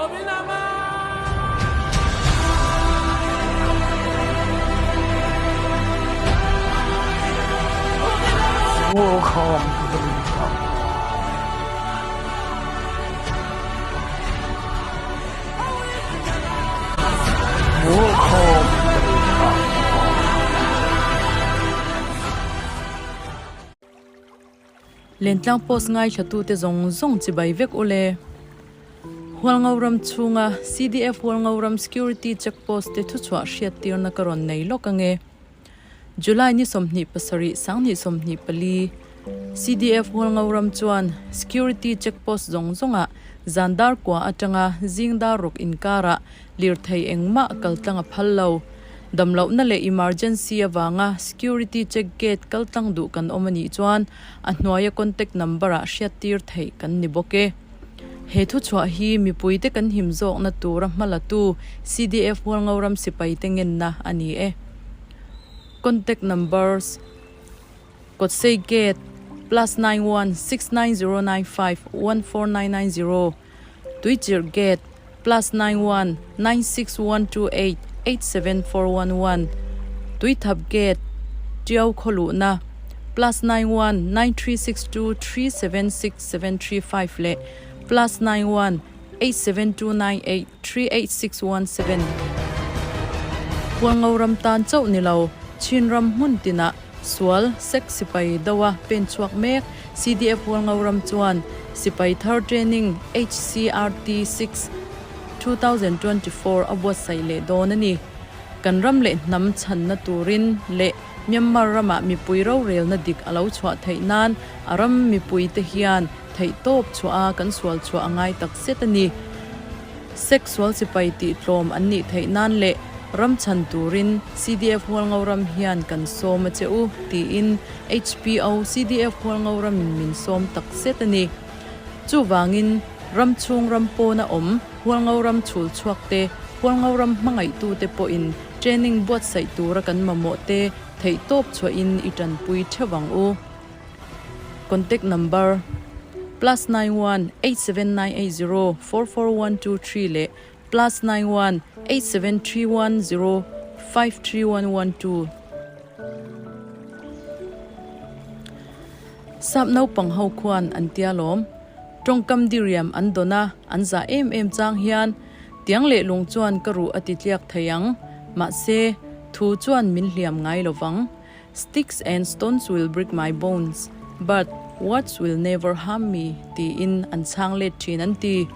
Welcome to the Lentlang Welcome to the Lentlang Lentlang post ngaithlatute zawng zawng chibai vek u le. Hualngoram chhunga CDF Hualngoram Security Check Post te thuchhuah hriattirna ka rawn nei lawk ange. July ni 27 2024 CDF Hualngoram chuan Security Check Post zawng zawngah zan dar kua atanga zing dar ruk inkarah lirthei engmah kaltlang a phal lo. Damlohna leh emergency avanga security check gate kaltlang duh kan awm a nih chuan a hnuaia contact number ah hriattir theih kan ni bawk e. He thuchhuah hi mipuite kan him zawkna tura hmalatu CDF Hualngoram sipaite ngenna a ni e. Contact numbers, Kawtsei Gate, +91 69095 14990, Tuichirh Gate, +91 96128 87411, Tuithap Gate, Tiau Khawluhna, +91 9362 376735 leh +91 87298 38617. Hualngo ram tan chauh ni lo, Chin ram hmun tinah sual sek sipai doa pen chhuak mek CDF Hualngo ram chuan sipai thar training HCRT 6, 2024 a buatsaih leh dawn a ni. Kan ram leh hnam chhanna turin leh Myanmar ramah mipui rorelna dik a lo chhuah theih nan a ram mipuite hian Theihtawp chhuah a kan sual chhuah a ngai tak zet a ni. Sexual sipai tih tlawm an nih theih nan leh ram chhan turin CDF Hualngo ram hian kan sawm a che u, tiin HPO CDF Hualngo ramin min sawm tak zet a ni. Chuvangin ram chhung ram pawna awm Hualngo ram chhul chhuak te, Hualngo ram hmangaihtute pawhin training buatsaih tura kan mamawh te theihtawp chhuahin i tanpui theuh ang u. Contact number, +91 87980 44123 leh +91 87310 53112. Sap naupang ho khuan an tia lawm. Tawngkam diriam an dawn a, an zah em em chang hian tiang leh lung chuan ka ruh a ti tliak thei ang. Mahse, thu chuan min hliam ngai lo vang. Sticks and stones will break my bones, but words will never harm me, tiin an chhang let thin an ti.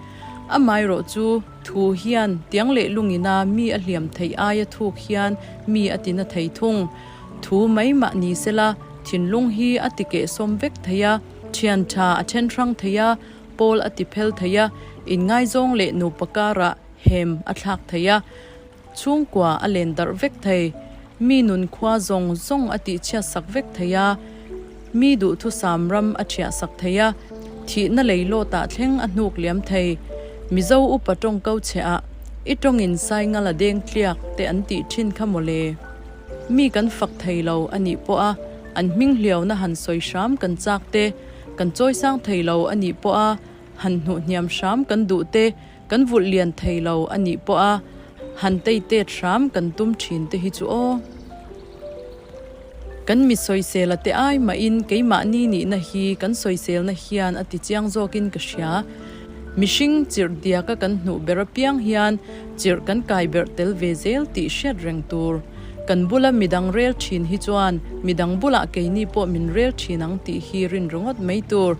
Amaherawh chu, thu hian tiang leh lungina mi a hliam theih aia thuk hian mi a tina thei thung. Thu mai mah ni sela, thinlung hi a ti kehsawm vek thei a, thian tha a then hrang thei a, pawl a ti phel thei a, inngaizawng leh nupa karah hem a thlak thei a, Chhungkua a len darh vek thei. Mi nun khua zawng zawng a tihchhiat sak vek thei a, mi duhthusam ram a thiah sak thei a, thihna lei lawtah thleng a hnuk liam thei. Mizo upa tawngkau che ah, I tawngin sai ngal a deng tliak te an tih thin kha mawle. Mi kan fak thei lo a nih pawh a, an hming hliauna han sawi hram kan chak te, kan chawisang thei lo a nih pawh a, han hnuh hniam hram kan duh te, Kan vulh lian thei lo a nih pawh a han tei tet hram kan tum thin te hi chu aw. Kan mi sawisel a te ai mahin keimahni nihna hi kan sawiselna hian a ti chiang zawkin ka hria. Mihring chirh diaka kan hnuh ber apiang hian chirh kan kai berh tel ve zel tih hriat reng tur. Kan bula midang rel thin hi chuan midang bulah keini pawh min rel thin ang tih hi rin ringawt mai tur.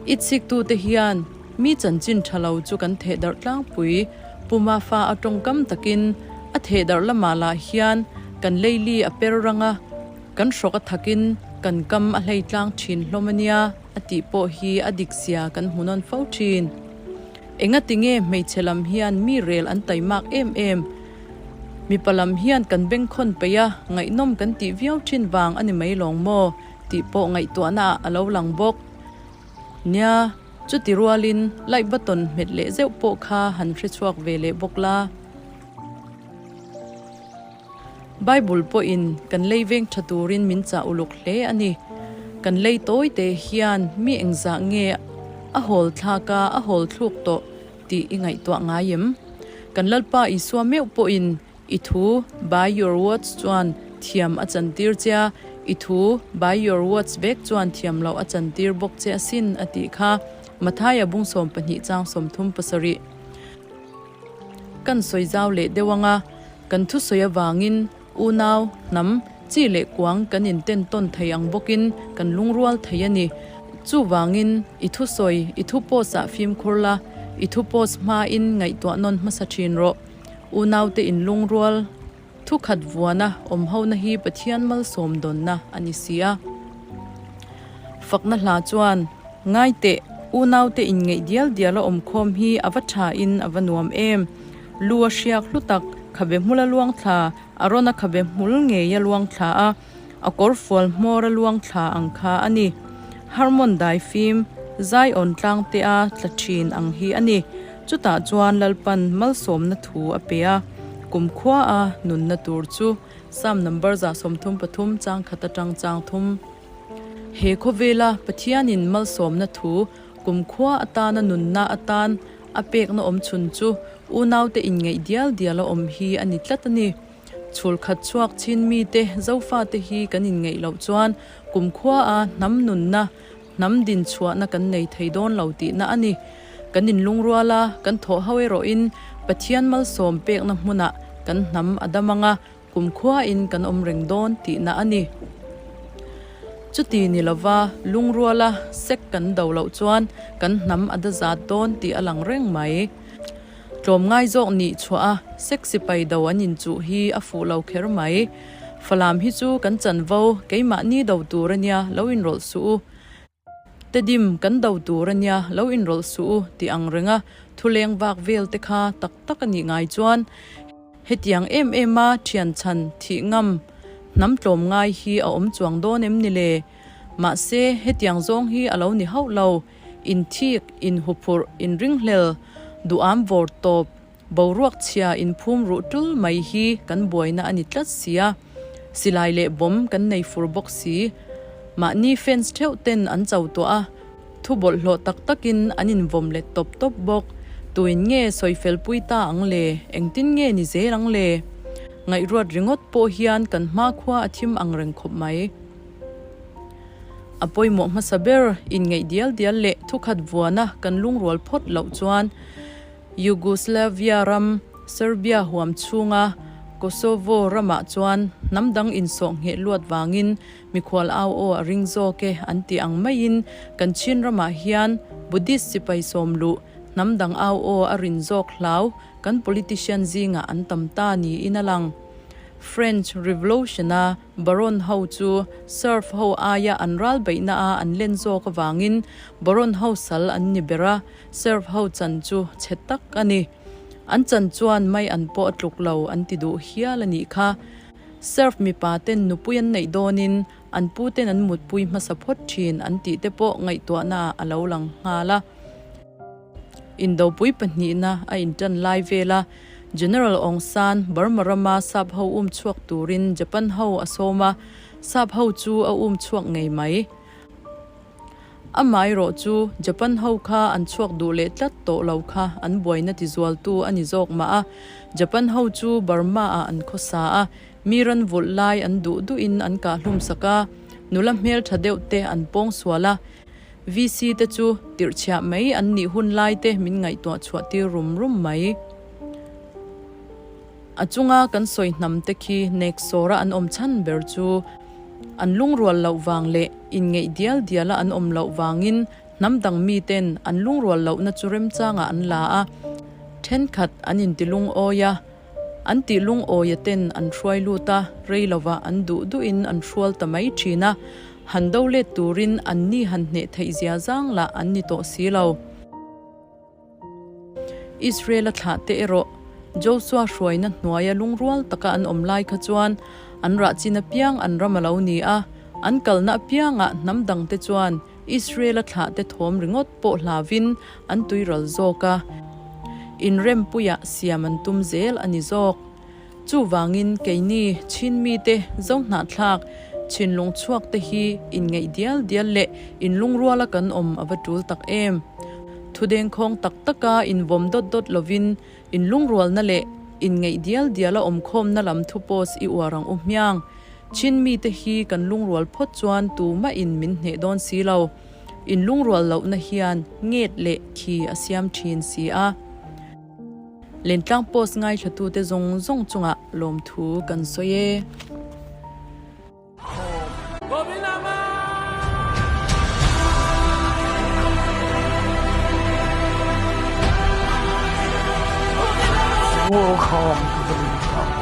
I chhiktute hian Mi chanchin tha lo chu kan theh darh tlangpui. Puma fa a tawngkam takin a theh darh lamah lah hian kan leili a per rang a, kan hrawk a thakin kan kam a hlei tlang thin hlawm a nia a tih pawh hi a dik zia kan hmu nawn fo thin. Engati nge hmeichhe lam hian mi rel an taimak em em? Mipa lam hian kan bengkhawn peih a, ngaihnawm kan tih viau thin vang a ni mai lawng maw tih pawh ngaihtuahna ah a lo lang bawk. Nia, chuti rualin light button hmet leh zeuh pawh kha han hre chhuak ve leh bawk la. Bible pawhin kan lei veng tha turin min chah uluk hle a ni. Kan lei tawi te hian mi engzah nge a hawl thlak a, a hawl thluk tawh. tih i ngaihtuah ngai em? Kan Lalpa Isua meuh pawhin I thu, by your words, chuan thiam a chantir che a, i thu, by your words, vek chuan thiam loh a chantir bawk che asin, a tih kha. Mathaia bung 12 chang 37. Kan sawi zau leh deuh ang a, kan thusawi avangin unau, hnam, chi leh kuang kan inten tawn thei ang bawkin kan lungrual thei a ni. Chuvangin i thusawi, i thu post ah fimkhur la, i thu post hmain ngaihtuah nawn hmasa thin rawh. Unaute inlungrual thukhat vuana awm hona hi Pathian malsawm dawnna a ni si a. Fakna hla chuan, Ngai teh, unaute inngeih dial diala awm khawm hi a va tha in a va nuam em! Lu a hriak hlu tak, khabe hmula luang thla, a rawn a khabe hmul ngei a luang thla a, a kawr fual hmawr a luang thla ang kha a ni. Harmon dai fim, Zion tlang te a tla thin ang hi a ni. Chutah chuan Lalpan malsawmna thu a pe a, kumkhua a nunna tur chu Psalm number 133 chang khat atang chang thum. He khawvela Pathianin malsawmna thu kumkhua atana nunna atan a pekna awm chhun chu unaute inngeih dial dial a awm hi a ni tlat a ni. Chhul khat chhuak chin mite Zofate hi kan inngeih loh chuan kumkhua a hnam nunna, hnam din chhuahna kan nei thei dawn lo tihna a ni. Kan inlungrual a, kan thawh ho erawhin Pathian malsawm pekna hmunah kan hnam a dam ang a, kumkhuain kan awm reng dawn tihna a ni. Chuti ni lova lungruala sek kan do loh chuan kan hnam a da zat dawn tih a lang reng mai. Tlawmngai zawk nih chhuah a sek sipai do an inchuh hi a fuh lo kher mai. Falam hi chu kan chanvo keimahni do tur a nia lo inrawlh suh u. Tedim kan do tur a nia lo inrawlh suh u tih ang renga thuleng vak vel te kha tak tak a nih ngai chuan hetiang em em a thian chhan thih ngam hnam tlawmngai hi a awm chuang dawn em ni le? Mahse hetiang zawng hi a lo ni hauh lo. Inthik, inhuphurh, inringhlel, duham vawr tawp, boruak chhia inphum ruh tul mai hi kan buaina a ni tlat si a. Silai leh bomb kan nei fur bawk si. Mahni fans theuh ten an cho tuah a, thu bawlhhlawh tak takin an invawm let tawp tawp bawk. Tuin nge sawifel pui ta ang le? Engtin nge ni zel ang le? Ngaihruat ringawt pawh hian kan hmakhua a thim ang reng khawp mai. A pawimawh hmasa ber, inngeih dial dial leh thukhat vuana kan lungrual phawt loh chuan Yugoslavia ram, Serbia huam chhunga Kosovo ramah chuan hnam dang insawh ngheh luat vangin mikhual au aw a ring zawk e an tih ang maiin kan Chin ramah hian Buddhist sipai sawm luh hnam dang au aw a rin zawk hlau kan politician zingah an tam ta niin a lang. French Revolution-a Baron ho chu Serf ho aia an ral beihna a an len zawk avangin Baron ho sal an ni ber a, Serf ho chan chu chhe tak a ni. An chan chuan mai an pawh a tluk lo an ti duh hial a nih kha. Serf mipa ten nupui an neih dawnin an pu ten an mutpui hmasa phawt thin an tih te pawh ngaihtuahna ah a lo lang nghal a. Indopui pahnihna a intan lai vel a, General Aung San Burma rama sap ho um chhuak turin Japan ho a sawm a, sap ho chu a um chhuak ngei mai. Amaherawh chu Japan ho kha an chhuak duh leh tlat tawh lo kha an buaina tizualtu a ni zawk mah a, Japan ho chu Burma ah an khawsa a, mi ran vulh lai an duh duhin an kah hlum sak a, nula hmeltha deuh te an pawng sual a, VC te chu tirhchhiah mai an nih hun lai te min ngaihtuah chhuah tir rum rum mai. A chunga kan sawi hnam te khi nek sawra an awm chhan ber chu an lungrual loh vang leh inngeih dial diala an awm loh vangin hnam dang mi ten an lungrual lohna chu remchangah an la a, thenkhat an intilungawi a. An tih lungawia ten an hruai lut a, rei lovah an duh duhin an hrual ta mai thin a, han do let turin an ni han hneh theih zia zang lah an ni tawh si lo. Israel-a thlah te erawh Josua hruaina hnuaia lungrual taka an awm lai kha chuan an rah chin apiang an ram a lo ni a, an kalna apiangah hnam dangte chuan Israel-a thlah te thawm ringawt pawh hlauvin an tuiral zawk a, inrempuiah siam an tum zel a ni zawk. Chuvangin keini Chin mite Zohnahthlak, Chinlung chhuak te hi inngeih dial dial leh inlungruala kan awm a va tul tak em. Thu dengkhawng tak taka invawm dawt dawt lovin inlungrualna leh inngeih dial diala awmkhawmna lam thu post i uar ang u hmiang. Chin mite hi kan lungrual phawt chuan tumahin min hneh dawn si lo. Inlungrual lohna hian nget leh khi a siam thin si a. Lentlang post ngaithlatute zawng zawng chungah lawmthu kan sawi e. Welcome to the.